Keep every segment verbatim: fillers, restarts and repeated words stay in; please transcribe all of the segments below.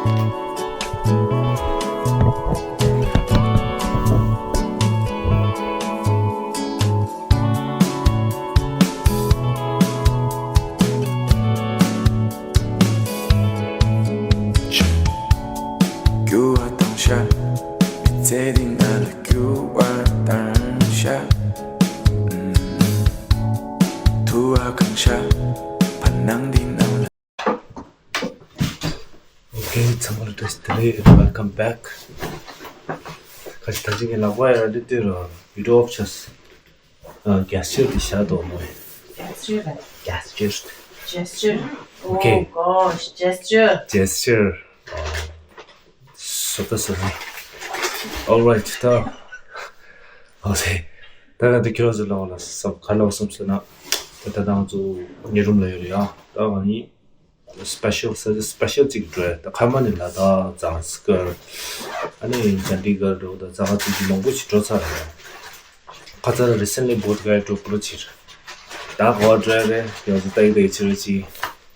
རྒྱུ་བ་དང་ཤ། མི་ཚེ་འདི་ང་ལ་རྒྱུ་བ་དང་ཤ། ཐུ་བ་གང་ཤ། བར་སྣང་འདི་ནང་ལ། Okay, ཚང་མ་ལ་བཀྲ་ཤིས་བདེ་ལེགས། Welcome back. ཁ་ཅིག་ད་ཅིག་གི་ལག་པ་ཡར་འདི་ལྟོས་ར། བི་ཌིའོ་ཨོཕ་བྱས། ཨ། གེ་སི་ཅར་དེ་བཞག་འདུག་མོ། གེ་སི་ཅར་རེད། གེ་སི་ཅར། ཇེ་སི་ཅར། Okay. Oh gosh, ཇེ་སི་ཅར། ཇེ་སི་ཅར། བཟོ་ལྟ་བཟོ་ལྟ། Alright, ད། Okay. ད་ང་འདི་ཁྱོད་ཚོ་ལ་བསམ་ག་ལ་བསམ་ཟེར་ན། ད་ད་ང་ཚོ་ངའི་རུམ་ལ་ཡོད་རེད་ཡ། ད་ང་ནི་སི་པེ་ཤལ་ས་ཆ་སི་པེ་ཤལ་ཅིག་འགྲོ་ཡ། ད་ཁ་མ་ནི་ལ་དྭགས་ཛངས་དཀར། ཨ་ནི་ཅན་ཌི་གར་འགྲོ། ད་ཛ་ག་ཅིག་མང་པོ་ཞིག་འགྲོ་ཚར་རེད། ཁ་ཚར་རི་སེན་ལི་བོད་ག་ཡ་འགྲོ་པོ་ཕྱིར། ད་གོ་འགྲོ་ཡ་རེད། ཡང་ཚོ་ཏའི་ཏའི་ཕྱིར་ཅིག་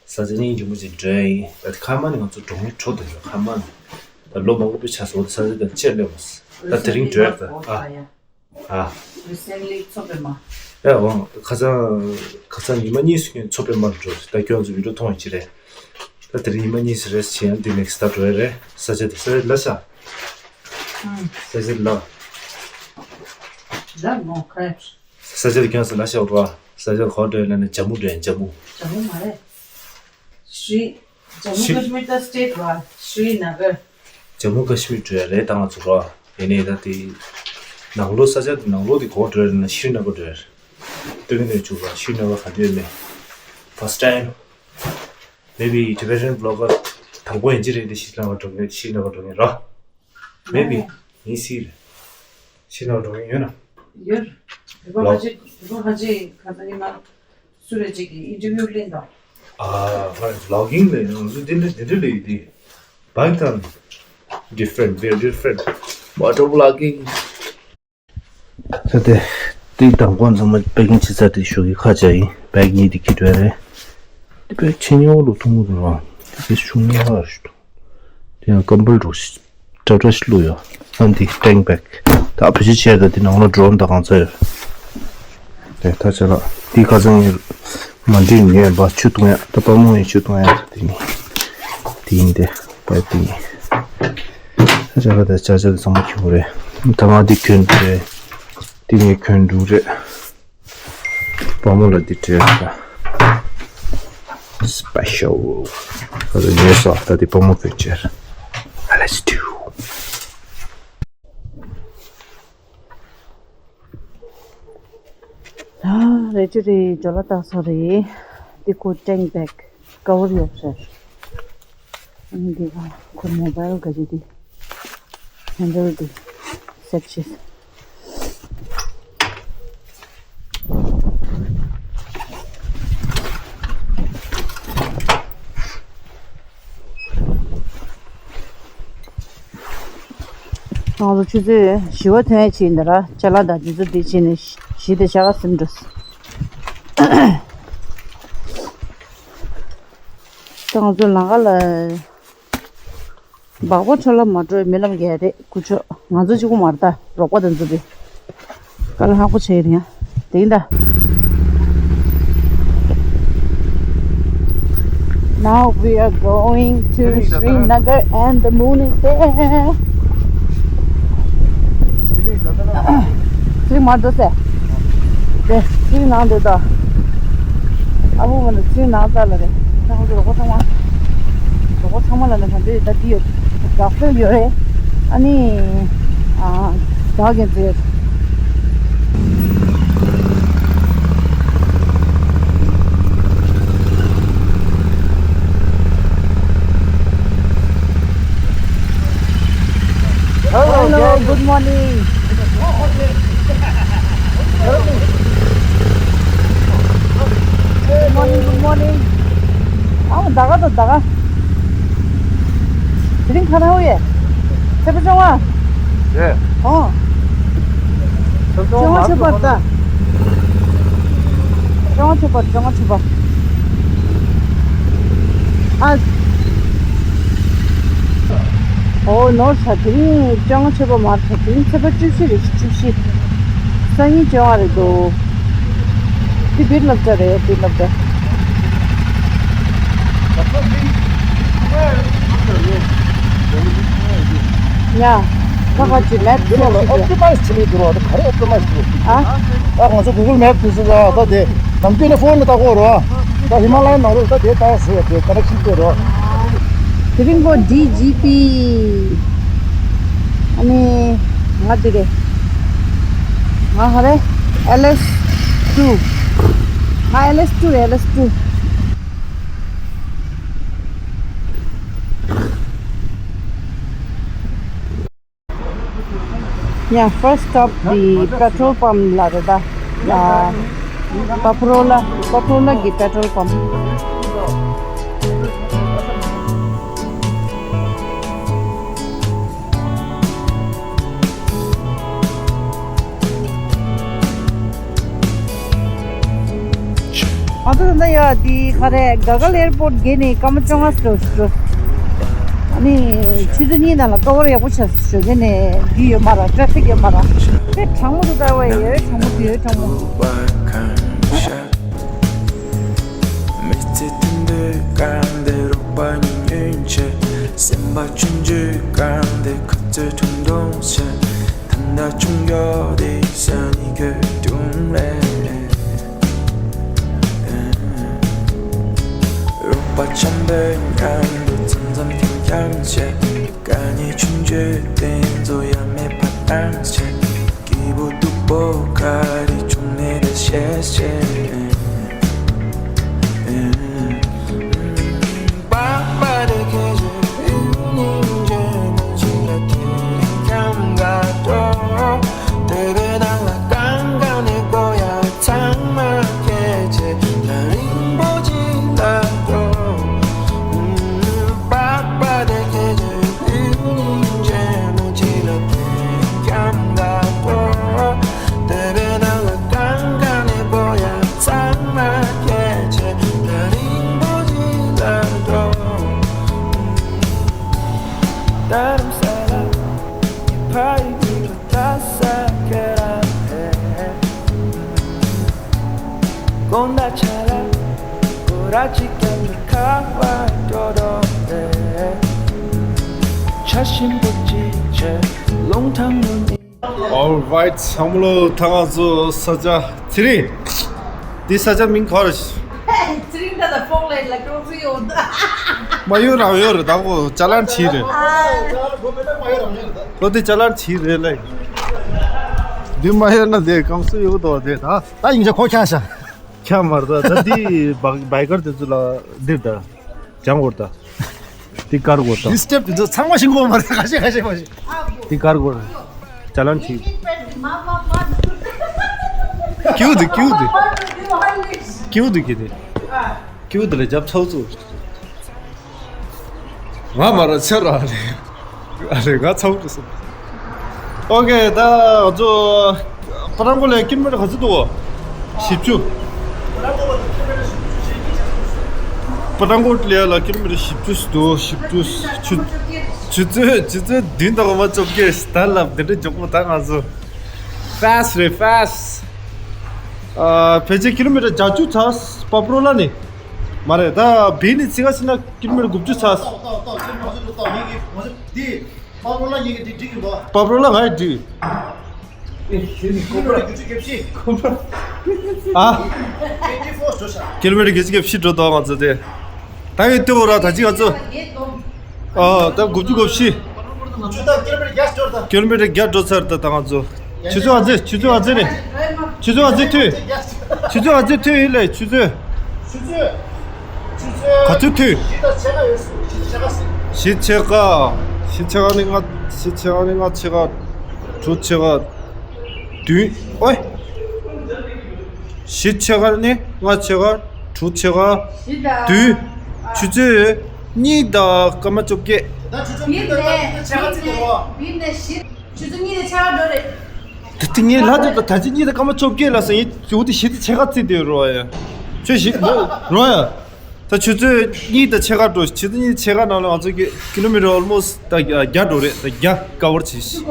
ས་ཆ་སྙིང་རྗེ་མོ་ཅིག་འགྲོ་ཡ་ཡིན། ད་ཁ་མ་ནི་ང་ཚོ་འགྲོ་ངེས་འགྲོ་དུ་འགྲོ། ཁ་མ་ནི་ད་ལོ་མང་པོ་ཆགས་སོང་། ད་ས་ཆ་དང་ཅེར་སླེབས་མ་སོང་། ད་དེ་རིང་འགྲོ་ཡ། ད་ཨ། ཨ། རི་སེན་ལི་མཚོ་པདྨ། ཨེ་འོང་། ཁ་སང་ཁ་སང་ཉི་མ་གཉིས་སུ་ཁྱོད་མཚོ་པདྨ་ལ་འགྲོ། ད་ཁྱོད་ཚོ་བི་ཌིའོ་མཐོང་ཡོད་ཀྱི་རེད། ད་དེ་རིང་ཉི་མ་གཉིས་སུ་རེས་བྱེད་ཡང་འདི་ནེག་སི་ཊ་འགྲོ་ཡ་རེད། ས་ཆ་དེ་ས་ཆ་ལ་ཤ། ཨང་། ས་ཆ་ལ། ལ་མོ་ཁ། ས་ཆ་དེ་ཁྱོད་ཚོ་ལ་ཤ་འགྲོ་བ། ས་ཆ་ག་འགྲོ་ཡ་ལ་ནི་ཇམ་མུ་འགྲོ་ཡ། ཇམ་མུ། ཇམ་མུ་མ་རེད། ཤྲི། ཇམ་མུ་ཤྲི། ཀ་ཤི་མིར་ད་སི་ཊེ་ཊི་ར། ཤྲི་ན་གར། ཇམ་མུ་ཀ་ཤི་མིར་འགྲོ་ཡ་རེད་ད་ང་ཚོ་ར། ཡིན་ནའི་ད་དེ་ནང་ལོགས་ས་ཆ་དེ་ནང་ལོགས་དེ་ག་པར་འགྲོ་ཡ་རེད་ན་ཤྲི་ན་གར་འགྲོ་ཡ་རེད། སྟོན་གྱི་འདུག་ཅུ་ར། ཤྲི་ན་གར་ག་འདྲ་ཡོད་མེད། First time. Maybe Tibetan vlogger དང་པོ་ཡིན་གྱི་རེད་དེ། ཤྲི་ན་གར་འགྲོ་མཁན། ཤྲི་ན་གར་འགྲོ་མཁན་ར། Maybe. ངས་སྲིད་རེད། ཤྲི་ན་གར་འགྲོ་མཁན་ཡོད་ན། ཡོད། རུ་པ་ལོ། ཧ་ཅི། རུ་པ་ཧ་ཅི་ག་ས་ཉི་མ། སུ་རེད་ཅིག་གིས་ཨིན་ཊར་བིའུ་ལེན་དང་། ཨ། ང་ཝི་ལོག་གིང་ལས་ཡོང་། འདི་འདྲ་འདི་འདྲ་ལས་ཡོད་དེ། བྷའིཀ་དང་། Different, very different. Motor vlogging. ད་དེ་དེའི་མདང་དགོང་ཚང་མ་པེ་ཀིང་བྱེད་ཚར་དེ་ཞོགས་ཀྱི་ཁ་ཆག་ཡིན། བྷའིཀ་གཉིས་དེ་ཁྱེར་འགྲོ་ཡ་རེད། དེ་བྷའིཀ་ཆེ་ཉོ་ལོ་ཐུང་ངུ་དུ་རང་དེ་གས་ཤུང་ཉོ་ཧ་ཞུ། དེ་ཡང་ཀམ་པལ་འདྲ་ཞིག་ཏྲ་ཏྲ་ཞིག་བླུགས་ཡོད། ཨ་འདི་ཊེང་བྷེག་ད་བེད་སྤྱོད་བྱས། ད་འདི་ནང་ལ་ཌོ་རོན་དང་གང་ཚ་ཡོད། དེ་ད་ཆ་ལ་འདི་ཁ་སང་ངས་མ་འདྲིས་ངས་བ་ཆུ་བཏུང་ཡ། ད་དཔའ་མོ་ཡིན་ཆུ་བཏུང་ཡ། དེ་ནི་དེ་ཡིན་ཏེ་བ་དེ་ཡིན། ད་ཆ་ལ་ད་ཆ་ཆ་དེ་ཚང་མ་ཁྱུག་རེད། ད་ང་འདི་གྱོན་རེད། འདི་ངས་གྱོན་འདུག་རེད། དཔའ་མོ་ལ་འདི་སྤྲད་ད། སི་པེ་ཤལ། ད་ལྟ་ཉོས་སོང་། ད་འདི་དཔའ་མོ་གྱོན་ཆེར། Let's do. ཨ། རེད་ཅི་རེད། ཇོ་ལ་བཏགས་ས་རེད། འདི་ཁོ་ཊེང་བྷེག་ཀ་བར་ཡོད་རེད། ཨ་ནི་འདི་ཁོ་མོ་བྷའིལ་ག་ཅི་འདི་ཧེན་ཌལ་འདི་སེཊ་བྱས། ང་ཚོ་ཆུ་ཚོད་བཞི་པ་ཐོན་ཡས་ཕྱིན་འདི་ར། ཅ་ལག་དང་དེ་ཚོ་འདི་བྱས་ནས་བཞི་དང་ཕྱེད་ཀ་ཟིན་འགྲོ། ད་ང་ཚོ་ལམ་ཁ་ལ་སྦག་སྦག་འཕྲོ་ལམ་མ་འགྲོ་རྨི་ལམ་རྒྱག་རེད། སྐུ་མཆོག་ང་ཚོ་གཅིག་པོ་མ་རེད་ད། རོགས་པ་དང་མཛའ་བོ། དཀའ་ལས་ཁག་པོ་བྱས་ཡིན་ཡ། དེ་ཡིན་ད། Now we are going to Srinagar and the moon is there. ཚིག་མ་འགྲོ་ཟེར། དེ་ཚིག་ནང་དུ་ད། ཨ་བུ་མ་ན་ཚིག་ནང་ཙ་ལ་རེད། ད་ང་ཚོ་རོགས་པ་ཚང་མ། རོགས་པ་ཚང་མ་ལ་ནི་ང་ཚོས་ད་འདི་ཡོད། དགའ་ཕོད་ཡོད་རེད། ཨ་ནི། ཨ། ད་གན་ཚེ། Hello, good morning. Good morning, good morning. ཨའོ། ད་ག་དང་ད་ག་དེ་རིང་ག་ན་འོ་ཡེ། ཚེ་པ་ཅོང་ཨ། ཡེ། ཨོ། ཚེ་པ་ཅོང་ཨ་ཆོས་པར་ད། ཅོང་ཨ་ཆོས་པར། ཅོང་ཨ་ཆོས་པར། ཨ། ཨོ་ནོར་ས་དེ་རིང་ཅང་ཆེ་བ་མར་ས་དེ་རིང་ཚེས་པ་བཅུ་བཞི་རེད། བཅུ་བཞི། སང་ཉིན་བཅོ་ལྔ་རེད་འདུག་དེ་བིར་སློབ་གྲྭ་རེད། བིར་སློབ་གྲྭ། ཉ། ཁ་ཁ་ཅི་མེད་ཁྱེད་ལ་ཨོབ་ཊི་མའི་ཛི་བྱེད་མི་འདུག་རོགས། ད་ག་རེ་ཨོབ་ཊི་མའི་ཛི་བྱེད་ཨ། ད་ང་ཚོ་གུ་གལ་མེབ་དེ་ཚོ་ད་ད་དེ་ནམ་རྒྱུན་ནས་ཕོན་ནས་ལྟ་གོ་རོགས། ད་ཧི་མ་ལ་ཡའི་ནང་ལོགས་ད་དེ་ལྟ་ཟེར་ཡ་དེ་ཀ་ནེག་ཤན་སྤྲད་རོགས། དེ་རིང་པོ་ཌི་ཇི་པི། ཨ་ནི། ང་འདི་རེད། ང་ཧ་རེ། ཨེལ་ཨེས་ཊུ། ང་ཨེལ་ཨེས་ཊུ་རེད། ཨེལ་ཨེས་ཊུ། Yeah, first stop the petrol pump ལ་རེད་ད། ཨ། པ་པོ་རོ་ལ། པ་པོ་རོ་ལ་གི་petrol pump། ང་ཚོ་ད་ལྟ་ཡ་འདི་ག་རེ། ག་གལ་ཨེར་པོར་ཊི་བརྒལ་ནས་སྐར་མ་བཅོ་ལྔ་འགྲོ་འགྲོ། ཨ་ནི་ཆུ་ཚོད་གཉིས་ནང་ལ་ཀ་བར་ཡག་པོ་བྱས་ཞོགས་ཀས་ནས་འདི་ཡོད་མ་རེད། ཊ་ཕིག་ཡོད་མ་རེད། དཔེ་གྲང་མོ་འདུག་ད་བ་ཡོད་གྲང་མོ་འདི་ཡོད་གྲང་མོ། མི་ཚེ་དུད་འགྲོའི་སྐར་འདི་རོགས་པ་ཉིད་ཉོན་ཆེ། སེམས་པ་ཆུང་ཆུང་སྐར་འདི་ཁ་ཚོད་ཐུང་ཐུང་ཆེ། ད་ལྟ་ཆུང་ཡོད་དེ་ས་ནི་གོ་ཐུང་རེད། རོགས་པ་འཆམ་པོའི་མཉམ་དུ་འཆམ་འཆམ་འཁྱམ་འཁྱམ་བྱེད། དཀའ་ངལ་ཆུང་ཆུང་དེ་ཚོ་ཡ་མེད་པ་བཏང་བྱེད། སྐྱིད་པོ་སྡུག་པོ་ག་རེ་བྱུང་ནས་ད་བཤད་བཤད། Alright, བསམ་བློ་ཐང་ང་ཚོ་ས་ཆ་ཚེ་རིང་། འདི་ས་ཆ་མིང་ག་རེ། ཚེ་རིང་ད་ལྟ་ཕོག་ལེན་ལ་ཀྲོང་ཚུ་ཡོད། མ་ཡོད་རང་ཡོད་རེད། ད་གོ་ཅ་ལན་བྲིས་རེད། ལོ་དེ་ཅ་ལན་བྲིས་རེད་ལེ། འདི་མ་ཡོད་ན་དེ་གང་སུ་ཡོད་དོ་དེ་ད། ད་ཡིན་ཆ་ཁོ་ཁྱང་ཤ། ཁྱང་མར་ད་ད་འདི་བ་བའི་གར་དེ་ཚོ་ལ་འདིར་ད། ཅང་གོར་ད། འདི་དཀར་གོར་ད། འདི་སི་ཊེབ་དེ་ཚོ་ཚང་མ་ཤིང་གོ་མ་རེད། ཁ་ཤས་ཁ་ཤས་མ་ཤེས། འདི་དཀར་གོར། ཅ་ལན་བྲིས། ཀིའུ་དེ་ཀིའུ་དེ། ཀིའུ་དེ་ཀི་དེ། ཀིའུ་དེ་ལ་རྒྱབ་ཚོགས་ཚུགས། ང་མ་ར་ཚེ་ར་ལེ། ཨ་ལེ་ང་ཚ་བོ་རེད་སོང་། ཨོ་ཀེ། ད་ང་ཚོ་པ་ཏང་གོ་ལ་ཀི་ལོ་མི་ཊར་ག་ཚོད་འདུག་བཞི་བཅུ། པ་ཏང་གོ་ལ་ལ་ཀི་ལོ་མི་ཊར་བཞི་བཅུ་འདུག་བཞི་བཅུ། ཆུ་ཆུ་ཚོད་ཆུ་ཚོད་བདུན་དང་ངོ་མ་བཅོ་བརྒྱད། ད་ལབ་འདི་འདྲ་མགྱོགས་པོ། ད་ང་ཚོ་ཕེ་སི་ཊི་རེད། ཕེ་སི་ཊི། ཨ་ཕལ་ཆེར་ཀི་ལོ་མི་ཊར་བརྒྱད་ཅུ་ཚར། པ་པོ་རོ་ལ་ནས། མ་རེད། ད་བི་ནས་ཚིག་ག་ཕྱིན་ན་ཀི་ལོ་མི་ཊར་དགུ་བཅུ་ཚར། པ་པོ་ལ་ངའི་འགྲིག་ཨ། ཀི་ལོ་མི་ཊར་བརྒྱད་ཅུ་གྱ་བཞི་འགྲོ་འདུག་ང་ཚོ་དེ། ད་ཡོད་ལྟོས་ར། ད་ཅི་ང་ཚོ། ཨ་ད་དགུ་བཅུ་གོ་བཞི། ཀི་ལོ་མི་ཊར་བརྒྱད་འགྲོ་ཚར། ད་ད་ང་ཚོ། ཆུ་ཚོད་ཨ་ཙི། ཆུ་ཚོད་ཨ་ཙི་རེད། ཆུ་ཚོད་ཨ་ཙི་ཐོས། ཆུ་ཚོད་ཨ་ཙི་ཐོས་ཡིན་ལེ། ཆུ་ཚོད། ཆུ་ཚོད། ཆུ་ཚོད། ག་ཚོད་ཐོས། བཞི་དང་ཕྱེད་ཀ་ཡོད། བཞི་ཕྱེད་ཀ། བཞི་ཕྱེད་ཀ་ནི་ལྔ། བཞི་ཕྱེད་ཀ་ནི་ལྔ་ཕྱེད་ཀ། དྲུག་ཕྱེད་ཀ། བདུན། ཨོའི། བཞི་ཕྱེད་ཀ་ནི་ལྔ་ཕྱེད་ཀ། དྲུག་ཕྱེད་ཀ། བདུན། ཆུ་ཚོད་གཉིས་དང་སྐར་མ་བཅོ་བརྒྱད། ད་ཆུ་ཚོད་གཉིས་དང་སྐར་མ་བཅོ་བརྒྱད་རེད། ཆུ་ཚོད་གཉིས་དང་ཕྱེད་ཀ་འགྲོ་རེད། ད་དེ་ངས་ལྷ་ཚོད་ད་ད་ཅི་གཉིས་དང་སྐར་མ་བཅོ་བརྒྱད་ལ་སོང་ཡིན། ཇོ་དེ་བཞི་དང་ཕྱེད་ཀ་བརྩིས་དེ་རོ་ཡ། ཁྱོད་བཞི་རོ་ཡ། ད་ཆུ་ཚོད་གཉིས་དང་ཕྱེད་ཀ་འགྲོ། ཆུ་ཚོད་གཉིས་ཕྱེད་ཀ་ནང་ལ་ང་ཚོ་གི་ཀི་ལོ་མི་ཊར་ཨོལ་མོ་སི་ཊི་ད་བརྒྱ་འགྲོ་རེད། ད་བརྒྱ་ཀ་བར་བྱས་ཤག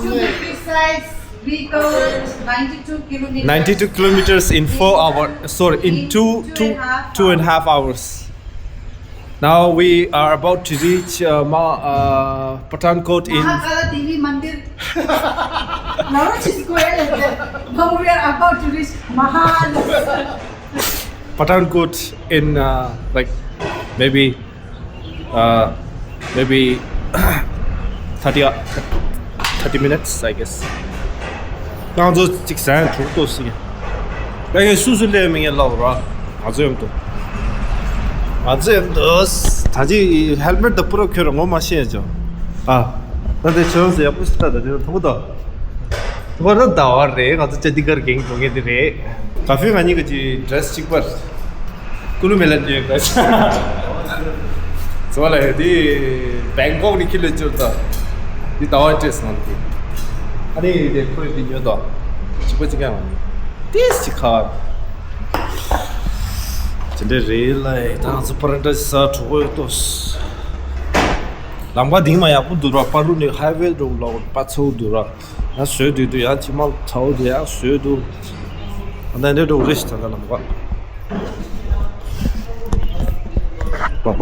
To be precise, we covered ninety-two kilometers. Ninety-two kilometers in four hours. Sorry, in two, two, two and a half hours. Now we are about to reach uh, Ma, uh, Pathankot in Mahakala Devi Mandir. Now we are about to reach Mahal. Pathankot in uh, like maybe uh, maybe thirty uh, thirty minutes, I guess. ང་ཚོ་གཅིག་ཟན་དྲུག་ཏོ་ཟིན། ད་ངས་སུ་སུ་སླེབས་མི་ངས་ལབ་ར། ང་ཚོ་ཡོང་དུ། ང་ཚོ་ཡོང་དུ། ད་ཅི་ཧེལ་མེཊ་ད་པུ་ར་ཁྱོད་ར་ངོ་མ་ཤེས་ཅོ། ཨ། ད་དེ་ཆོས་སུ་ཡག་པོ་ཞིག་ད་ད་དེ་ཐུག་ཏོ། ཐུག་པ་ད་ཟླ་བ་རེད། ང་ཚོ་ཅ་ཏི་གར་གེང་འགྲོ་ངེས་དེ་རེད། ཀ་ཧྥེ་ང་གཉིས་ཀ་ཅི་ཌི་རེ་སི་གཅིག་པར། ཀུ་ལུ་མེ་ལ་ཉོས་པ། ཙོ་ལ་ཡོད་དེ། བེང་ཀོག་ནས་ཁྱི་ལ་བཅུར་ད། དེ་ཟླ་བ་སྤྲད་སོང་དེ། ཨ་ནི་དེ་ཁོས་དེ་ཉོས་དོ། གཅིག་པ་གཅིག་ཀ་ཡང་མ་ཉོས། ཏིས་གཅིག་ཁ། དེ་འདྲ་རེད་ལ། ད་ང་ཚོ་པ་ར་འདྲ་ས་གྲོགས་པོ་ཡོད་དོ། ལམ་ཁ་དེང་མ་ཡག་པོ་འདུག་ར། པ་རུ་ནས་ཧའི་ཝེ་འགྲོ་ལོག་པ་ཚོ་འདུག་ར། ཡང་བཟོས་དུས་དུས་ཡང་ཕྱི་མ་ཚ་བོ་དུས་ཡང་བཟོས་འདུག་ཨ་ད་འདྲ་འགྲོ་རེ་ཞིག་ད་ད་ལམ་ཁ། བག་པ་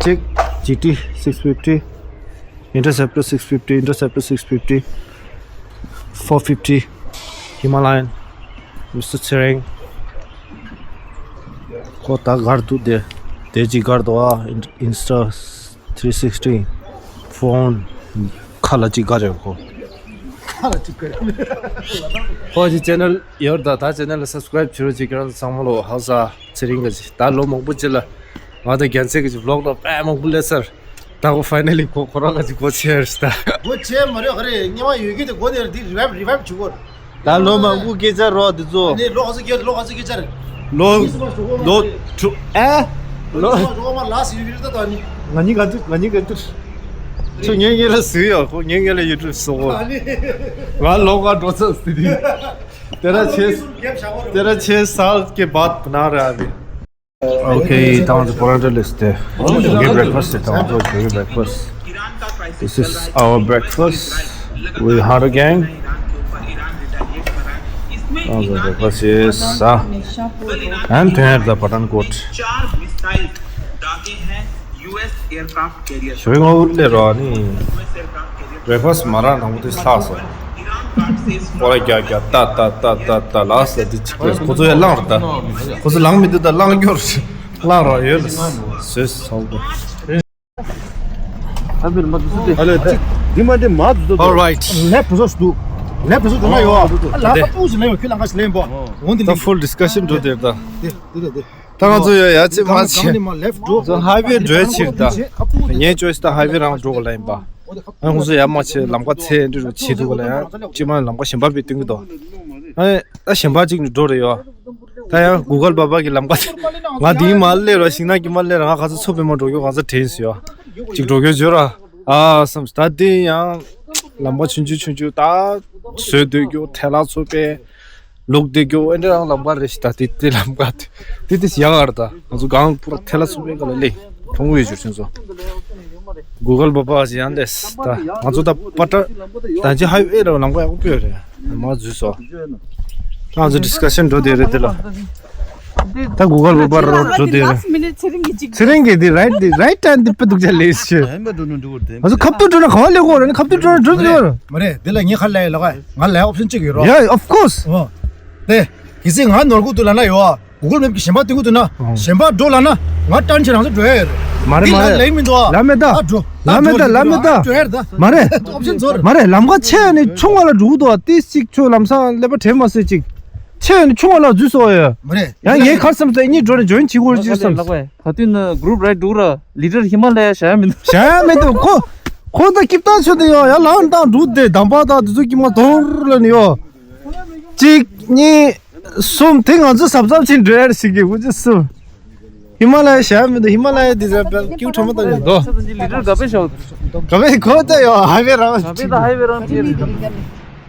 གཅིག་ཇི་ཊི་six fifty, Interceptor six fifty, Interceptor six fifty, four fifty, Himalayan, Mister Tsering. ཁོ་ད་གར་འདུག་དེ། དེ་ཅིག་གར་འདུག་ཨ། Insta three sixty, phone ཁ་ལ་ཅིག་གར་ཡོད་ཁོ། ཁོ་ཅི་ཅེ་ནལ་ཡོད་ད། ད་ཅེ་ནལ་ལ་སབ་སི་ཀ་རེབ་བྱེད་རོགས་བྱེད། ཁྱེད་རང་ཚོ་ཚང་མ་ལོ། ཧ་ས་ཚེ་རིང་ག་ཅི་ད་ལོ་མང་པོ་ཅིག་ལ་ང་དང་རྒྱལ་མཚན་ག་ཅི་བི་ལོག་ལ་དཔེ་མང་པོ་སླེབས་ཚར། ད་ཁོ་ཕའི་ནལ་ལི་ཁོ་ཁོ་རང་ག་ཅི་སྒོ་ཕྱེ་ར་ཤི་ད། སྒོ་ཕྱེ་མ་རེད། ག་རེ་སྔོན་མ་ཡོད་ཀྱི་དེ་སྒོ་དེར་འདི་རི་ཝའིབ་རི་ཝའིབ་བྱེད་དགོས། ད་ལོ་མང་པོ་སྐད་ཆ་རོགས་འདི་ཚོ། ནས་ལོ་ག་ཚོད་སྐད་ལོ་ག་ཚོད་སྐད་ཆ་རེད། ལོ་ལོ་དྲུག་ཨ། ལོ་ལོ་མ་ལ་སི་ཡུ་རི་ད་ད་ནི། ང་གཉིས་ག་དུས་ང་གཉིས་ག་དུས། ཁྱོད་ངའི་སྔོན་ལ་ཟིག་ཡོད། ཁོ་ངའི་སྔོན་ལ་ཡུ་ཊུབ་བཟོ་གོ། ང་ལོ་ག་འགྲོ་ཚར་ཟིག་དེ། དེ་ར་ཆེ། དེ་ར་ཆེ་སལ་གེ་བཱད་ན་ར་ཨ་བི། Okay, ད་ང་ཚོ་པོ་ར་ཊ་ལེས་ཏེ། ཇོ་གི་བྷེག་ཕ་སི་ཊི་དེ། ད་ང་ཚོ་ཇོ་གི་བྷེག་ཕ་སི་ཊི། This is our breakfast. We Haro gang. ད་ང་ཚོ་བྷེག་ཕ་སི་ཊི་ཡེ་ས། ཨན་དོན་ཡར་ད་པ་ཐན་ཀོཊ། ཞོ་ཡི་ངོ་བོ་ལས་རོ་ནི། བྷེག་ཕ་སི་ཊི་མ་རག་ནང་བུ་དེ་ལྷག་སོང་། ཨོ་ར་རྒྱ་རྒྱ་ཏ་ཏ་ཏ་ཏ་ཏ་ལ་ས་དེ་ཅིག་རེད། ཁོ་ཚོ་ཡ་ལངས་རེད་ད། ཁོ་ཚོ་ལངས་མི་འདུག་ད་ལངས་རྒྱུར་ལངས་རོགས་ཡོད་ལ་བཟོས་སོང་དོ། ཨ་ལེ་ཅིག་འདི་མ་འདི་མ་འདུག་དོ། All right. ལེབ་འགྲོ་སོགས་འདུག་ལེབ་འགྲོ་སོགས་འདུག་ལ་ཡོད། ཨ་ལ་ཁ་ཏུ་ཞིག་ལ་ཡོད། ཁྱོད་ལ་ཁ་ཞིག་ལེན་པོ། འོན་ཏེ་ད་ཕུལ་ཌི་སི་ཀ་ཤན་འགྲོ་དེར་ད། དེ་དེ་དེ། ད་ང་ཚོ་ཡོད་ཡ་ཅི་མ་ཆེ། ང་ཚོ་ཧའི་ཝེ་འགྲོའི་ཕྱིར་ད། ངའི་ཅོའི་སི་ད་ཧའི་ཝེ་རང་འགྲོ་ག་ལ་ཡིན་པ། ཨ་ང་ཚོ་ཡ་མ་ཆེ་ལམ་ཁ་ཚེ་འདི་རུ་ཆེ་འདུག་ག་ལ་ཡ། ཅི་མ་ལམ་ཁ་གཞན་པ་བི་སྟོན་གི་འདུག་ཨ་ད་གཞན་པ་གཅིག་ནས་འགྲོ་རེ་ཡོད། ད་ཡང་གུ་གལ་པ་པ་གི་ལམ་ཁ་ང་དེའི་མ་སླེབས་ར་ཤིང་ནག་གི་མ་སླེབས་ར་ང་ཁ་ཚོ་ཚོ་པའི་མ་འགྲོ་རྒྱུ་གང་ས་དྲན་སོ་ཡ། གཅིག་འགྲོ་རྒྱུ་བརྗོད་ར། ཨ་བསམ་ད་དེ་ཡང་ལམ་ཁ་ཆུང་ཆུང་ཆུང་ཆུང་ད་བཟོས་སྡོད་རྒྱུ་ཐལ་ལ་ཚོ་པའི། ལུག་དེ་སྐྱོ་ཨེ་འདྲ་རང་ལམ་ཁ་རེ་ཞིག་ད་དེ་དེ་ལམ་ཁ་དེ་དེ་ཡག་ཨར་ད། ང་ཚོ་གང་པུ་ར་ཐལ་ལ་ཚུགས་པའི་ཀ་ལ་ལེ་ཁྲོང་ཡོད་ཅུར་ཆུང་ཚོ། གུ་གལ་པ་པ་ཞིག་ཡང་ལས་ད་ང་ཚོ་ད་པ་ཏྲ་ད་ཅི་ཧའི་ཝེ་ར་ལམ་ཁ་ཡག་པོ་ཡོད་རེད། མ་འཛུལ་སོ། ད་ང་ཚོ་ཌི་སི་ཀ་ཤན་འགྲོ་དེ་རེད་དེ་ལ། ད་གུ་གལ་པ་པ་ར་འགྲོ་དེ་རེད། ཚེ་རིང་གི་དེ་རའིཊ་དེ་རའིཊ་ཊན་དེ་པ་འདུག་ཅག་ལས་ཤི། ང་ཚོ་ཁབ་ཏུ་འགྲོ་ན་ག་བ་ལེ་གོ་ར་ནི་ཁབ་ཏུ་འགྲོ་ན་འགྲོ་དེ་ཡོད་ར། མ་རེད་དེ་ལ་ངས་ཁ་ལས་ལ་ག་ང་ལ་ཨོབ་ཤན་གཅིག་ཡོད་རོ། Yeah, of course. ཨོ། དེ། གལ་སྲིད་ང་ནོར་གུ་དུ་ལ་ན་ཡོ། གུ་གལ་མེབ་ཀྱི་གཞན་པ་སྟོན་གུ་དུ་ན། ཨོ། གཞན་པ་འགྲོ་ལ་ན། ང་ཏན་ཆེ་རང་ཚོ་འགྲོ་ཡ་ཡོད། མ་རེད་མ་རེད། ལ་མེད་ད། ལ་མེད་ད། ལ་མེད་ད། འགྲོ་ལ་མེད་ད། འགྲོ་ཡ་རེད་ད། མ་རེད། ཨོབ་ཤན་ཚོར། མ་རེད་ལམ་ཁ་ཆེ་ནི་ཆུང་བ་ལ་འགྲོ་གུ་དུ་བ་ཏི་ཅིག་ཆུ་ལམ་སང་ལེ་པ་དྲན་མ་སྲིད་ཅིག་ཆེ་ནི་ཆུང་བ་ལ་འཛུལ་སོ་ཡ། མ་རེད། ཡང་ངའི་ཁར་སམ་སེ་གཉིས་འགྲོ་ནི་ཇོ་ཡིན་བྱེད་གུ་ར་ཅི་སམ། ག་དུས་ན་གུ་རུབ་རའིཌ་འགྲོ་ར་ལི་ཌར་ཧི་མ་ལ་ཡ་བྱ་ཡ་མི་འདུག་བྱ་ཡ་མི་འདུག་ཁོ། ཁོ་ད་སྐྱིབ་ཏང་ཆོད་དེ་ཡོ་ཡ་ལའང་ཏང་འགྲོ་དེ་དམ་པ་དང་དེ་ཚོ་སྐྱིབ་མ་དོར་ལ་ནི་ཡོ། གཅིག་གཉིས། གསུམ་དེ་ང་ཚོ་ཟབ་ཟབ་ཕྱིན་འགྲོ་ཡ་རེད་ཟེར་གི་འུ་ཅི་གསུམ། ཧི་མ་ལ་ཡ་བྱ་ཡ་མི་འདུག་ཧི་མ་ལ་ཡ་དེ་ཟེར་བ་སྐྱིབ་ཁྲོ་མོ་ད་ཡོད་དོ། ལི་ཌར་ག་པེ་ཤོག་ག་པེ་ཁོ་ད་ཡོ་ཧའི་ཝེ་རང་ག་པེ་ད་ཧའི་ཝེ་རང་ཅི་རེད།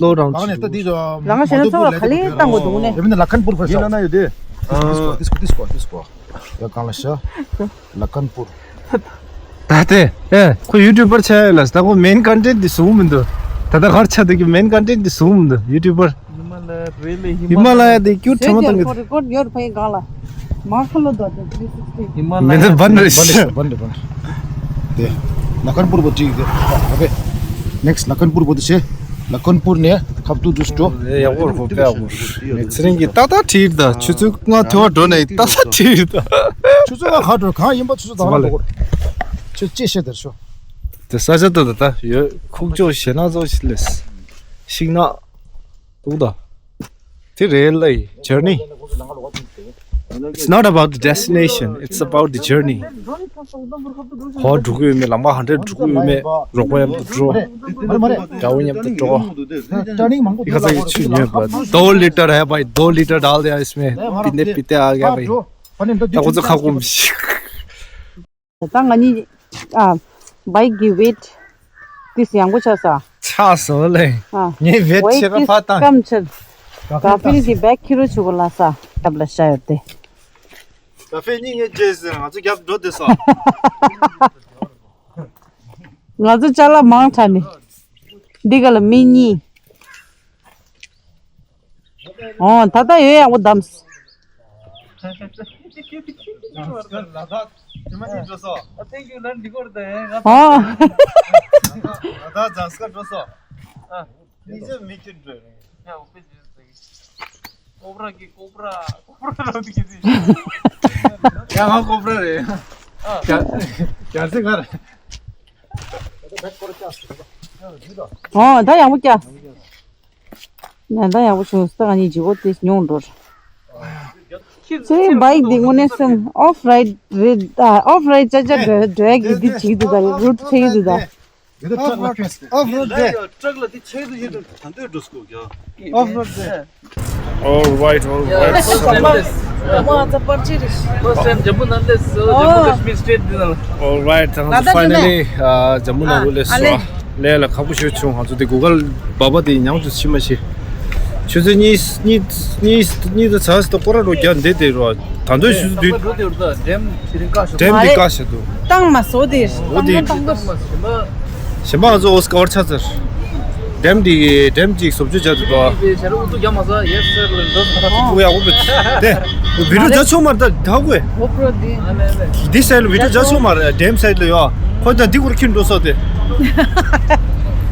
slow down བྱེད། ལག་ན་ད་འདི་ལག་ན་ཞེ་ན་ཚོགས་ལ་ག་ལེ་བཏང་དགོས་འདུག་ནས། ཡིན་ན་ལ་ཁན་པུར་ཕར་ཡིན་ན་ན་ཡོད་དེ། ཏིས་ཀོ་ཏིས་ཀོ་ཏིས་ཀོ་ཏིས་ཀོ། ཡ་གང་ལ་ཤ། ལ་ཁན་པུར། ད་དེ་ཨེ་ཁོ་ཡུ་ཊུབ་པར་ཆགས་ཡོད་ལ། ད་ཁོ་མེན་ཀོན་ཊེན་ཊི་འདི་བཟུང་མི་འདུག་ད་ལྟ་གར་ཆགས་འདུག་གི་མེན་ཀོན་ཊེན་ཊི་འདི་བཟུང་མི་འདུག་ཡུ་ཊུབ་པར། ཧི་མ་ལ་ཡ་རི་ལི་ཧི་མ་ལ་ཡ་འདི་ཀྱུ་ཊི་མོ་བཏང་གི་འདུག་རི་ཀོཌ་ཡོད་རེད་ཕ་གི་གང་ལ། མ་ཁ་ལོ་དོ་དེ་ཐི་རི་སིག་སི་ཊི། ཧི་མ་ལ་མེ་ཡ་ད་བན་རེ་ཤི། བན་རེ་བན་རེ་བན་རེ། དེ་ལ་ཁན་པུར་པོ་ཅིག་དེ་ཨ་བེ། ནེག་སི་ལ་ཁན་པུར་པོ་དེ་ཤེ། ལ་ཁན་པུར་ནས་ཁབ་ཏུ་ཏུ་སྤྲོ། ཨེ་ཡག་པོ་རེད་ཁོ་དཔེ་ཡག་པོ་རེད། ཚེ་རིང་གིས་ཏག་ཏག་བྲིས་ད། ཆུ་ཚོད་ལྔ་ཐོ་བ་འགྲོ་ནས་ཏག་ཏག་བྲིས་ད། ཆུ་ཚོད་ལྔ་ག་འགྲོ་གང་ཡིན་པ་ཆུ་ཚོད་དང་རང་འགྲོ་གོ། ཁྱོད་ཅི་བཤད་དེར་ཤོ། དེ་ས་ཆ་ཏག་ཏག་ད་ཡོད་ཁུག་ཀྱོག་ཞེ་ན་ཚོ་ཞིག་ལས། ཤིང་ནགས། འདུག་ད། དེ་རེད་ལ་ཡི་ཇར་ནི། It's not about the destination, it's about the journey. ག་པར་འགྲོ་གི་ཡོད་མེད། ལམ་ཁ་ག་འདྲ་འགྲོ་གི་ཡོད་མེད། རོགས་པ་མཉམ་དུ་འགྲོ། དགྲ་བོ་མཉམ་དུ་འགྲོ། ཡི་ཁ་ཚ་གི་ཆུ་ཉོས་པ། दो लीटर है भाई, दो लीटर डाल दिया इसमें। पीते पीते आ गया भाई। ད་ཁོ་ཚོ་ཁ་སྐོམ་ཞིག་ད་ང་གཉིས་ཨ་བའིཀ་གི་ཝེད་ཏིས་ཡང་པོ་ཆགས་ས། ཆགས་སོང་ལེ། ཨ་ངའི་ཝེད་ཆེ་ཁ་ཕ་བཏང་། སྐམ་ཆེར། ག་ཕིལ་གི་བེག་ཁྱི་རུ་ཆུ་གོ་ལ་ས་སྟབས་ལ་ཤ་ཡོད་དེ། ག་ཕིལ་གཉིས་ངས་རྗེས་ཟེར་ང་ཚོ་རྒྱབ་འགྲོ་དེ་ས། ང་ཚོ་ཅ་ལག་མང་དྲགས་ནི། འདི་ག་ལ་མི་གཉིས། ཨོ་ད་ལྟ་ཡོད་ཡག་པོ་བདམས། ཨོ། ཡང་ཧ་ཀོ་པྲ་རེད། ཨོ་ད་ཡག་པོ་རྒྱག་ཡང་ད་ཡག་པོ་བྱུང་། ད་ང་གཉིས་ལྗིད་པོ་དེ་ཉུང་འགྲོ། ཚེ་རིང་བའིག་འདི་དངོས་གནས་སེམས་ཨོཕ་རའིཌ་རེད། ཨ་ཨོཕ་རའིཌ་ཅ་ཅ་འགྲོ་འགྲོ་ཡག་གི་འདི་བྱེད་ཀྱི་འདུག་ད་རུ་ཊི་འཚོལ་གྱི་འདུག་ད། ཨོཕ་རོཌ་དེ། ཨོཕ་རོཌ་དེ། ཨོཕ་རོཌ་དེ། All right, all right. First time Jammu Nandles, Jammu Kashmir state dinner. All right, finally, uh, Jammu Nandles. ལས་ལ་ཁག་པོ་ཞིག་བྱུང་། ང་ཚོ་དེ་གུ་གལ་བ་བ་དེ་མྱང་དུ་ཕྱིན་མ་ཤེས། ཆུ་ཚོད་གཉིས་གཉིས་གཉིས་གཉིས་དང་ཚ་སི་ཏོ་སྐོར་ར་རོ་རྒྱ་འདི་དེ་རོ་ད་འདོད་ཞུ་དུས། འགྲོ་དེ་རུ་ད་འགྲེམ་དེ་རིང་བཀག་ཤག་འགྲེམ་དེ་བཀག་ཤག་འདུག་བཏང་མ་སོ་དེ། འོ་དེ། བཏང་མ་སོ། གཞན་པ་ང་ཚོ་ཨོ་སི་ཀ་བར་ཆགས་ཚར། འགྲེམ་དེ་གི་འགྲེམ་གཅིག་བཟོ་བཅོས་བྱ་དུ་དོ། དེ་ཞལ་ལག་ཨུ་ཚུགས་རྒྱག་མ་ས་ཡེ་སི་སར་ལ་འགྲོ་ས། ཨུ་ཡ་ཨུ་བེ་དེ། བི་ཌིའོ་རྒྱག་ཆོག་མ་རེད་ད་གོ། འོ་པྲོ་དེ། འདི་སའིཌ་ལ་བི་ཌིའོ་རྒྱག་ཆོག་མ་རེད། འགྲེམ་སའིཌ་ལ་ཡོད། ཁོ་ད་འདི་སྐོར་ཁྱིམ་འགྲོ་ས་དེ།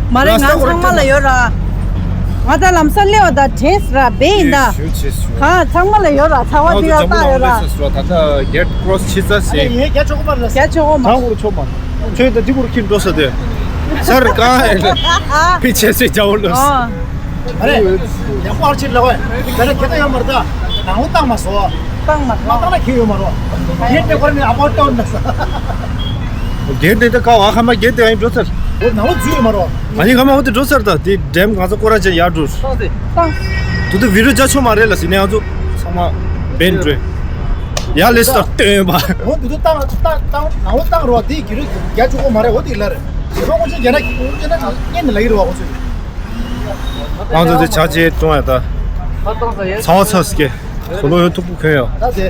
མ་རེད། ང་ཚང་མ་ལ་ཡོད་ར། ང་ད་ལམ་སང་སླེབས་པ་ད་དྲན་སི་ར་བེ་ཡིན་ད། ཞུ་ཆེ་ཞུ། གང་ཚང་མ་ལ་ཡོད་ར། ཚ་བ་འདི་ལ་བཏགས་ཡོད་ར། ད་ལྟ་གེ་ཊི་ཀྲོ་སི་ཕྱི་ཚ་ཟེར། རྒྱ་ཆོག་གོ་མ་རེད། རྒྱ་ཆོག་གོ་མ། གང་གོ་ཆོག་མ་རེད། ཁྱོད་ད་འདི་སྐོར་ཁྱིམ་འགྲོ་ས་དེ། སར་གང་ཨེ་ཕི་ཆེ་སེ་རྒྱ་བོ་ལོ། ཨ་རེ། ཡང་པར་ཆེ་ལ་བ། ད་ལ་ཁེ་ད་ཡོད་མ་རེད་ད། ནང་ལོ་བཏང་མ་སོ། བཏང་མ་སོ། མ་བཏང་ན་ཁེ་ཡོད་མ་རོ། གེ་ཊི་དེ་ཁོ་ར་ནི་ཨ་པོ་ཏོན་ན་ས། གེ་ཊི་དེ་ད་ཀ་བ་ཁ་མ་གེ་ཊི་དེ་ཨ་ཡིན་འགྲོ་ཚར། འོ་ནང་ལོ་འཛུལ་ཡོད་མ་རོ། ང་ནི་ཁ་མ་འོ་དེ་འགྲོ་ཚར་ད་དེ་འགྲེམ་ང་ཚོ་སྐོར་ར་ཅན་ཡར་འགྲོ། བཏང་སྟེ། བཏང་། དུ་དུ་བི་རུ་རྒྱ་ཆོ་མ་རེད་ལ་ཟིན་ནས་ང་ཚོ་ཚང་མ་བེན་འགྲོ། ཡ་ལེ་སྟར་སྟོན་པ། འོ་དུ་དུ་བཏང་བཏང་བཏང་ནང་ལོ་བཏང་རོ་དེ་གི་རུ་རྒྱ་ཆོ་གོ་མ་རེད། འོ་དེ་ལ་རེད། ཞེ་པོ་ངོ་ཆེ་རྒྱ་ན་ངོ་ཆེ་ན་ངེད་ནི་ལ་ཡི་རུ་བ་ཁོ་ཚོས། ང་ཚོ་དེ་བྱ་བྱེད་གཏོང་ཡ་ད། ཚ་བ་ཚ་སྐྱེ། གོ་ལོ་ཡོད་ཐུག་པོ་གོན་ཡོད། ད་དེ།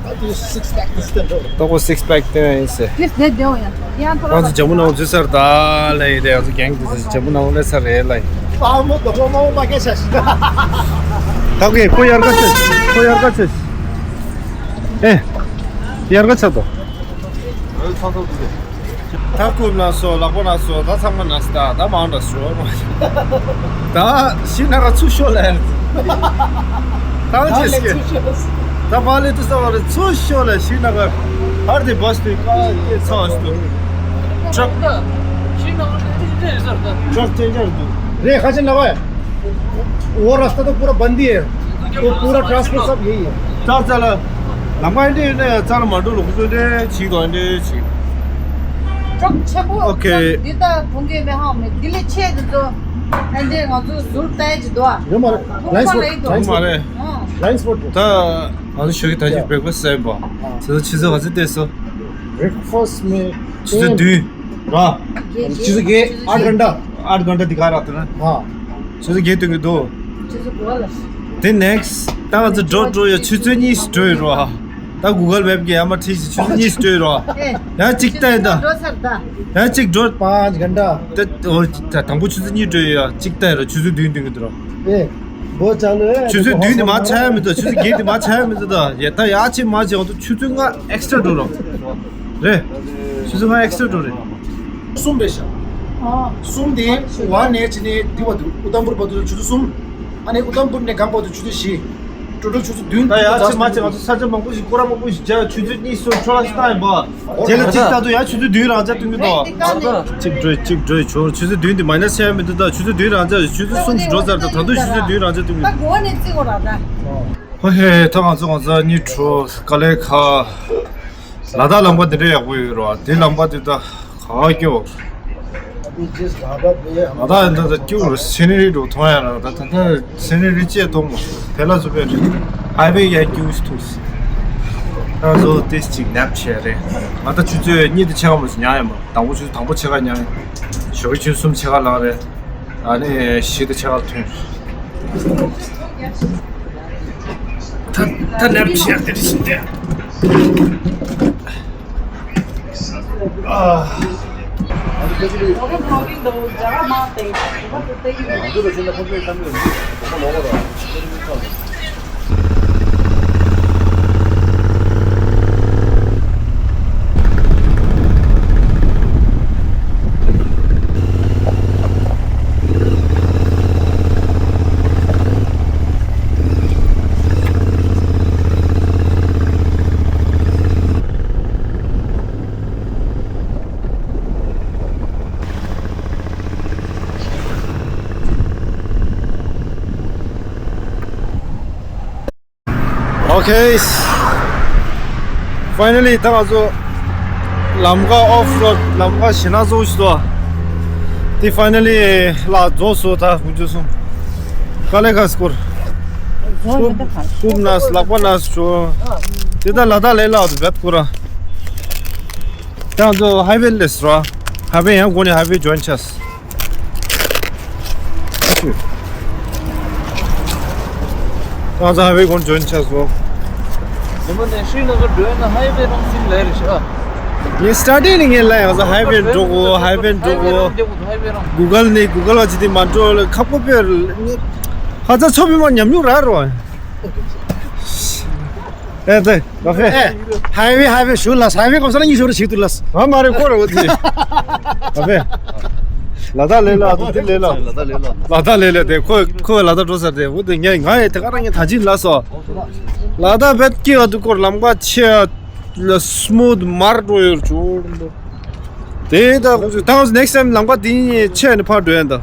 ད་དེ་སིག་པེག་དེ་སྟོན་འགྲོ། ད་ཁོ་སིག་པེག་སྟོན་ཡིན་ཟེར། དེ་སྟོན་འགྲོ་ཡ། ཡང་ཐོ་ར་ང་ཚོ་ཇམ་མུ་ནང་འཛུལ་ཚར་ད་ལ་ཡི་དེ། ང་ཚོ་གེང་དེ་ཇམ་མུ་ནང་སླེབས་ཚར་རེད་ལ་ཡི། ཨ་མོ་དོ་མོ་མོ་མ་སྐད་ཆ་ཞིག་ད་ཁོས་ཁོ་ཡར་ཀ་ཆེ། ཁོ་ཡར་ཀ་ཆེ། ཨེ། ཡར་ཀ་ཆེ་དོ། ད་རྐུབ་ན་སོ། ལག་པ་ན་སོ། ད་ཚང་མ་ན་སོ། ད་ད་མང་འདྲ་སོ། ད་ཤི་ན་ར་ཚུ་ཤོ་ལ། ད་ཅི་སྐད། ད་པ་ལེ་དུ་ས་བ་ར་ཚུ་ཤོ་ལ། ཤི་ན་ར་ཧར་དེ་བས་དེ་ཀ་ཡེ་ཚ་བ་སྟོ། ཊྲག་ཊྲག་ཅན་ཅར་དུ་རེ་ཁ་ཆེན་ལ་བ། वो रास्ता तो पूरा बंद ही है, तो पूरा ट्रांसपोर्ट सब यही है। ཙག་ཙག་ལ། ལམ་ཁ་འདི་ནས་ཙག་ལ་མ་འགྲོ་ལོ། ཁོ་ཚོ་འདྲ་ཅིག་དང་འདྲ་ཅིག་ཅོག་ཆེན་པོ། ཨོ་ཁེ། འདི་ད་ཁོང་གིས་མེ་ཧང་མེ་འདི་ལས་ཆེ་འདི་ཚོ། ཨ་འདྲས་ང་ཚོ་ཟུར་ལྟ་ཡ་ཅིག་འདུག་ཨ། ཡོད་མ་རེད། ཁོང་ལའིན་སི་པོར་ཊི། ཁོང་ལའིན་སི་པོར་ཊི། ལའིན་སི་པོར་ཊི། ད་ང་ཚོ་ཞོགས་ཀྱི་ད་ཅིག་བྷེག་ཕ་སི་ཊི་ཟེར་བ། ཨ། ཟེར་ཆུ་ཚོད་ག་ཚོད་བལྟས་སོང་། བྷེག་ཕ་སི་ཊི་མེ། ཆུ་ཚོད་བདུན། ར། ཆུ་ཚོད་བརྒྱད། ཨར་གྷན་ཊ། ཨར་གྷན་ཊ་དི་ག་ར་ཏི་ན། ཧ། ཆུ་ཚོད་བརྒྱད་སྟོན་གི་འདུག་ཆུ་ཚོད་དགུ་པ་ལ། དེ་ནེག་སི་ཊི་ད་ང་ཚོ་འགྲོ་འགྲོ་ཡ་ཆུ་ཚོད་གཉིས་སུ་འགྲོ་ཡི་རོ། ད་གུ་གལ་མེབ་གི་ཡ་མ་ཁྲིད་ཤི་ཆུ་ཚོད་གཉིས་སུ་འགྲོ་ཡི་རོ། ཨེ། ཡང་གཅིག་ལྟ་ཡི་ད། འགྲོ་ཚར་ད། ཡང་གཅིག་འགྲོ། पाँच घंटा། དེ་འོ་ད་དང་པོ་ཆུ་ཚོད་གཉིས་འགྲོ་ཡི་ཡ་གཅིག་ལྟ་ཡི་རོ། ཆུ་ཚོད་བདུན་སྟོན་གི་འདུག་རོ། ཨེ། ཆུ་ཚོད་བདུན་དེ་མ་ཆགས་ཡ་མི་འདུག་ཆུ་ཚོད་བརྒྱད་དེ་མ་ཆགས་ཡ་མི་འདུག་ད་ཡ་ད་ཡ་ཆེ་མ་ཆེ་འོ་ད་ཆུ་ཚོད་ལྔ་ཨེག་སི་ཊ་ར་འགྲོ་རོ། རེད། ཆུ་ཚོད་ལྔ་ཨེག་སི་ཊ་ར་འགྲོ་རེད། གསུམ་རེད་ཤག་གསུམ་དེ་ཝ་ནས་ཕྱིན་ནས་འདི་བར་དུ་ཨུ་དམ་པུར་བར་དུ་ཆུ་ཚོད་གསུམ། ཨ་ནི་ཨུ་དམ་པུར་ནས་སྒང་བར་དུ་ཆུ་ཚོད་བཞི། ཊོ་ཊལ་ཆུ་ཚོད་བདུན། ད་ཡ་ཆེ་མ་ཆེ་ང་ཚོ་ས་ཆ་མང་པོ་ཞིག་སྐོར་ར་མང་པོ་ཞིག་བརྒྱབ། ཆུ་ཚོད་གཉིས་གསུམ་འཕྲོ་བརླག་ཞིག་བཏང་ཡིན་པ། རྗེས་ལ་གཅིག་ལྟ་དུས་ཡ་ཆུ་ཚོད་བདུན་རང་ཆ་སྟོན་གི་འདུག་གཅིག་འགྲོས་གཅིག་འགྲོས་ཆོག་ཆུ་ཚོད་བདུན་དེ་མའི་ནས་ཆ་ཡ་མི་འདུག་ད་ཆུ་ཚོད་བདུན་རང་ཆ་ཆུ་ཚོད་གསུམ་ཞིག་འགྲོ་ཚར། ད་ད་དུང་ཆུ་ཚོད་བདུན་རང་ཆ་སྟོན་གི་འདུག་ད་གོ་ནས་བརྩི་དགོས་ར་ད། ཧོ་ཧེ། ད་ང་ཚོ་ང་ཚོ་གཉིས་གྲོ་དཀའ་ལས་ཁག་ལ་དྭགས་ལམ་ཁ་འདི་འདྲ་ཡག་པོ་ཡོད་རེད་བ། དེ་ལམ་ཁ་དེ་ད་ག་སྐྱོ། ལ་དྭགས་འདི་ད་སྐྱོ་རེད། སི་ནི་རི་འགྲོ་མཐོང་ཡ་ར་ད་ད་ད་སི་ནི་རི་བཅད་གཏོང་མོ་དེ་ལ་བཟོ་པའི་རེད། ཧའི་ཝེ་ཡ་སྐྱོ་སི་ཐུག་སི། ད་བཟོ་ཏིས་ཅིག་ནེབ་ཆེ་རེད། ང་ད་ཆུ་ཚོད་གཉིས་དེ་ཆེ་བ་མོ་ཞིག་ཉལ་ཡ་མ། དང་པོ་ཆུ་ཚོད་དང་པོ་ཆེ་ག་ཉལ། ཞོགས་ཀྱི་ཆུ་ཚོད་གསུམ་ཆེ་ག་ལངས་རེད། ཨ་ནི་བཞི་དེ་ཆེ་བར་ཐོན། ད་ད་ནར་ཆེ་དེ་བཞིན་ཏེ། Okay. Finally ད་ང་ཚོ་ལམ་ཁ་ཨོཕ་རོཌ་ལམ་ཁ་ཞེད་སྣང་ཚ་པོ་ཞིག་འདུག་དེ་finally ལ་རྫོགས་སོང་། ད་དགུ་བཅུ་གསུམ། དཀའ་ལས་ཁག་སྐོར། རྐུབ་རྐུབ་ན་ལག་པ་ན་བྱུང་། དེ་ད་ལ་དྭགས་ལས་སླ་བ་འདུག་བེད་སྐོར་ར། ད་ང་ཚོ་ཧའི་ཝེ་སླེབས་སོང་ར། ཧའི་ཝེ་ཡང་སྒོ་ནས་ཧའི་ཝེ་ཇོ་ཡིན་ཆགས། ང་ཚོ་ཧའི་ཝེ་སྒོར་འཇོན་ཆགས་སོང་། ཉི་མ་ནས་ཤྲི་ནགར་འགྲོ་ཡ་ན་ཧའི་ཝེ་རང་སིང་ལས་རེད་ཤག་ངས་སི་ཊར་ཊིང་ནས་ངས་ལབ་ཡ། ང་ཚོ་ཧའི་ཝེ་འགྲོ་དགོས། ཧའི་ཝེ་འགྲོ་དགོས། ཧའི་ཝེ་རང་འགྲོ་དགོས། ཧའི་ཝེ་རང་། གུ་གལ་ནས་གུ་གལ་བ་ཅི་དེ་མ་འགྲོ་ལ་ཁ་པོ་པེ་ནི་ཧ་ཚ་ཚོ་མི་མ་ཉམས་མྱོང་ར་རོ། ཨེ་ཏེ། ཨེ། ཧའི་ཝེ་ཧའི་ཝེ་ཞུ་ལ། ཧའི་ཝེ་གོམས་ས་ན་གཉིས་ཤོར་ཞིག་ཏུ་ལ། ང་མ་རེད་ཁོ་ར་འོ་དེ། ཨ་ཕེ། ལ་དྭགས་ལས་ལ་ཨ་ཏུ་དེ་ལས་ལ། ལ་དྭགས་ལས་ལ། ལ་དྭགས་ལས་ལ་དེ་ཁོ་ཁོ་ལ་དྭགས་འགྲོ་ས་དེ་འོ་དེ་ངས་ང་ཡི་དེ་ག་རང་ངས་ད་ཅི་ལ་སོ། ལ་དྭགས་བེད་ཀྱི་ཨ་ཏུ་སྐོར་ལམ་ཁ་ཆེ་ལ་སི་མུ་ཐི་མར་འགྲོ་ཡོད་ཅོ། དེ་ད་ཁོང་ཚོས་ད་next time ལམ་ཁ་དེ་ཆེ་ནས་ཕར་འགྲོ་ཡ་ད།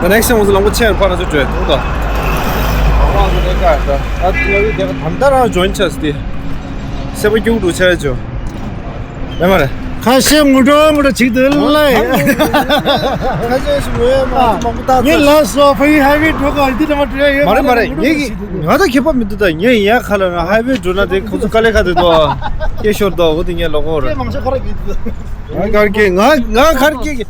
ད་next time ང་ཚོ་ལམ་ཁ་ཆེ་ཕར་ང་ཚོ་བྲོས་འདུག་ད། ཨ་ང་ཚོ་ནས་ཀ་ད། ཨ་ང་ཚོ་དེ་ག་ད་ལྟ་རང་ཇོ་ཡིན་ཆགས་སི་ཏེ། སེམས་པ་སྐྱུག་འགྲོ་ཆགས་ཅོ། ཡ་མ་རེད། ཁ་ཤས་ངུ་འགྲོ་ངུ་འགྲོ་ཅིག་འདུག་ལེ། ཁ་ཤས་ཤིག་ངུ་ཡ་མ་ཨ་མང་པོ་ད་ངས་ལ་སོ་ཕ་ཡི་ཧའི་ཝེ་འགྲོ་ག་འདི་ད་མ་འགྲོ་ཡ་ཡོད་མ་རེད་མ་རེད། ངས་ཀྱི་ང་ད་ཁྱད་པར་མི་འདུག་ད་ངས་ཡ་ཁ་ལ་ཧའི་ཝེ་འགྲོ་ན་དེ་ཁོ་ཚོ་དཀའ་ལས་ཁག་དེ་འདུག་ཨ། སྐད་ཤོར་འདུག་འོ་དེ་ངས་ལོག་གོ་རེད། ང་གར་གྱི་ང་ང་གར་གྱི་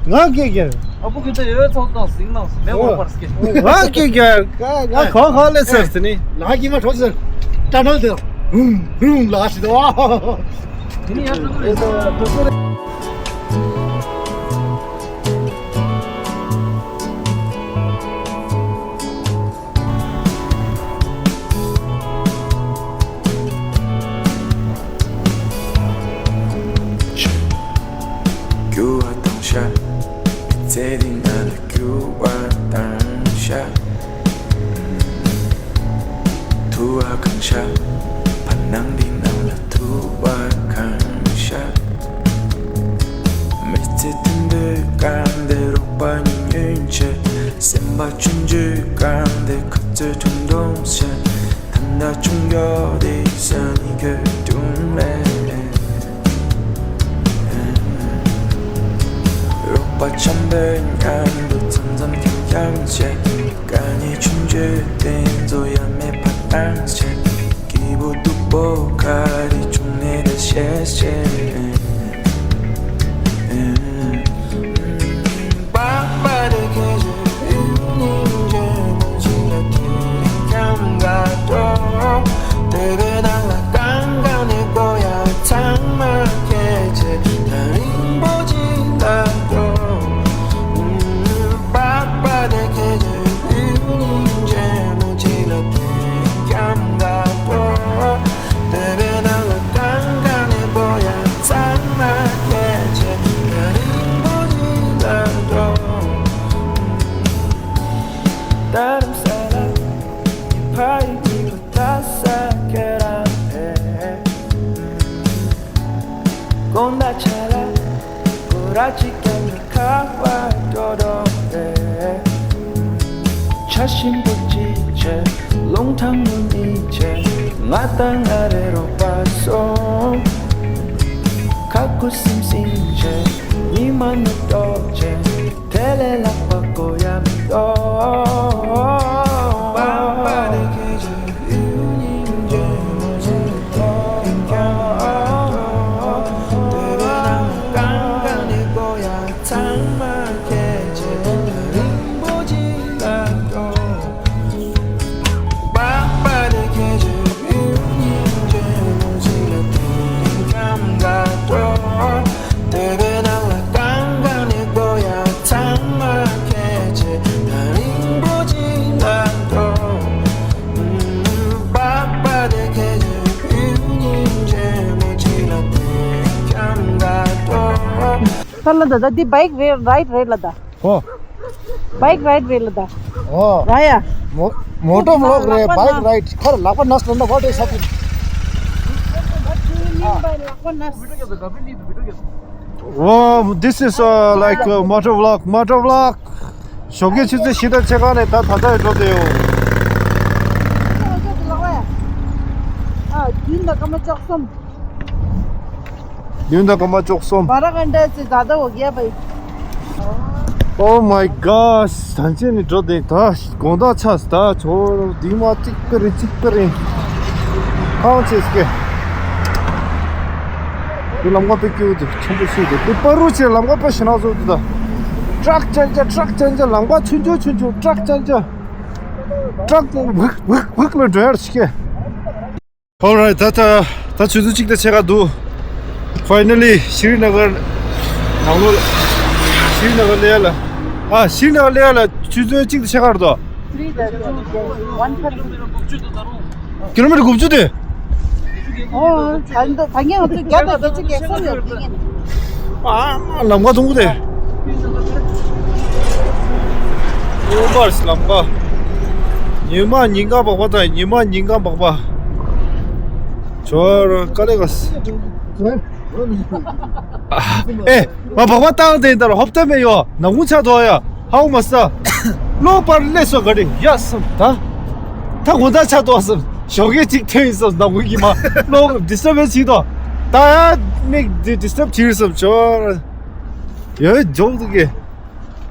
ང་གི་གི་ཨ་བུ་གི་ད་ཡོད་ཚོགས་དང་སིང་ནང་མེ་འོ་འོ་པར་སྐད། ང་གི་གི་ང་ང་གོ་གོ་ལེ་སར་ཏེ་ནི། ལ་གི་ང་གྲོགས་ཟེར། ཏྲ་ནལ་དེ་རུང་རུང་ལ་ཞི་དོ། དེ་ནི་ཡར་འགྲོ་གི་རེད། རྒྱུ་བ་དང་ཤ། མི་ཚེ་འདི་ནང་ལ་རྒྱུ་བ་དང་ཤ། ཐུ་བ་གང་ཤ། བར་སྣང་འདི་ནང་ལ་ཐུ་བ་གང་ཤ། མི་ཚེ་མཐུན་པའི་ པ་ཆུང་ཆུང་གང་དེ་ཁ་རྩོད་ཁྲུང་ཁྲུང་བྱེད། ད་ལྟ་ཆུང་མགྱོགས་དེ་ས་ནི་གོས་དྲུང་ལས། རོགས་པ་འཆམ་པོའི་མཉམ་དུ་འཆམ་འཆམ་འཁྱམ་འཁྱམ་བྱེད། དཀའ་ངལ་ཆུང་ཆུང་དེ་ཚོ་ཡ་མེད་པ་བཏང་བྱེད། སྐྱིད་པོ་སྡུག་པོ་ག་རེ་བྱུང་ནས་ད་བཤད་བཤད། དགོང་དག་ཆ་ལ་སྐོར་ར་གཅིག་ཀྱང་ཁ་བ་འགྲོ་འགྲོ་རེད། ཆ་ཞིམ་པོ་གཅིག་བྱས། རླུང་ཐང་མོ་གཉིས་བྱས། ང་དང་ང་རེ་རོགས་པ་སོང་། ཁ་ཁུ་སིམ་སིམ་བྱས། ཉི་མ་ནུབ་ཏོག་བྱས། དེ་ལས་ལྷག་པ་དགོས་ཡ་མི་འདུག་ད་ལ་ད་ད་འདི་བྷའིག་རེ་རའིཌ་རེད་ལ་ད། ཨོ། བྷའིག་རའིཌ་རེད་ལ་ད། ཨོ། ར་ཡ། མོ་མོ་ཊོ་བྷི་ལོག་རེད། ལག་པ་བྷའིག་ན་རའིཌ། ཁར་ལག་པ་ན་སོང་ན་what is happening? What do you mean by ལག་པ་ན། Oh, this is uh, like uh, motor vlog, motor vlog. ཞོགས་ཀའི་ཆུ་ཚོད་བཞི་དང་ཕྱེད་ཀ་ནས་ད་ད་ལྟ་ཡི་འགྲོ་བསྡད་ཡོད། ཨ། བདུན་དང་སྐར་མ་བཅུ་གསུམ། བདུན་དང་སྐར་མ་བཅུ་གསུམ། बारह घंटे से ज़्यादा हो गया भाई। Oh my gosh, ད་ཅི་ནས་འགྲོ་བསྡད། ད་དགོང་དག་ཆགས་སོང་། ད་ཆོ་དེ་མ་གཅིག་པ་རེད། གཅིག་པ་རེད། ཧང་ཆེ་སྐད། དེ་ལམ་ཁ་དཔེ་སྐྱིད་པོ་འདུག་ཆེན་པོ་ཞིག་འདུག་དེ་པ་རུ་ཆེ་ལམ་ཁ་དཔེ་ཞེ་ན་བཟོ་འདུག་ད་ཊག་ཅན་ཅན། ཊག་ཅན་ཅན། ལམ་ཁ་ཆུང་ཆུང་ཆུང་ཆུང་། ཊག་ཅན་ཅན། ཊག་ཝིག་ཝིག་ཝིག་ལ་འགྲོ་ཡར་ཞིག་གེ། Alright, ད་ད་ད་ཆུ་ཚོད་གཅིག་དང་ཕྱེད་ཀ་འདུག Finally ཤྲི་ན་གར་ནང་ལོགས་ལ། ཤྲི་ན་གར་སླེབས་ཡ་ལ། ཨ། ཤྲི་ན་གར་སླེབས་ཡ་ལ་ཆུ་ཚོད་གཅིག་དང་ཕྱེད་ཀ་རེད་དོ། Three thirty, one thirty. ཀི་ལོ་མི་ཊར་དགུ་བཅུ་དེ། ཨོ། ད་ད་ངས་ང་ཚོ་བརྒྱ་དང་བརྒྱད་ཅུ་གྱ་གསུམ་ཡོད་དེ་ངས། ཨ་མ། ལམ་ཁ་ཐུང་པོ་དེ། ཨོ་བར་ལམ་ཁ། ཉི་མ་ཉིན་གང་སྦག་སྦག་དང་། ཉི་མ་ཉིན་གང་སྦག་སྦག་ཇོ་ར་དཀའ་ལས་ཁག་ཨེ། ང་སྦག་སྦག་བཏང་དེ་ཡིན་ད་ར་ཧོབ་ཏེ་མེད་ཡོ། ནག་ཁུང་ཆགས་འདུག་ཡ། ཧའོ་མ་ས། གློག་པར་སླེབས་སོང་ག་རེ་ཡ་སམ་ད། ད་དགོང་དག་ཆགས་འདུག་སམ། ཞོགས་ཀས་ཅིག་ཐོན་ཡིན་སམ། ནག་ཁུང་གི་མ་གློག་ཌི་སི་ཊརབ་བྱེད་དོ། ད་ཡ་མིག་འདི་ཌི་སི་ཊརབ་བྱེད་སམ། ཇོ་ཡ་ཇོག་འདུག་གི།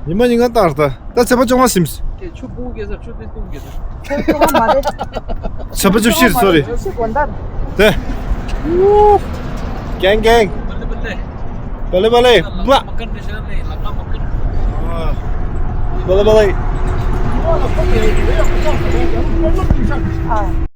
ཉི་མ་ཉིན་གང་ལྟར་ད། ད་ཚེས་པ་བཅོ་ལྔ་ཟིན། ཁྱེད་ཆུ་སྤུ་གེ་ས་ཆུ་དེ་བཏུང་གེ་ས། ཁོ་ཁོ་མ་རེད། ཚེས་པ་བཅུ་བཞི་རེད། སོ་རི། ཆུ་དགོན་དར། དེ། གེང་གེང་། བ་ལེ་བ་ལེ། བ་ལེ་བ་ལེ། ཨ།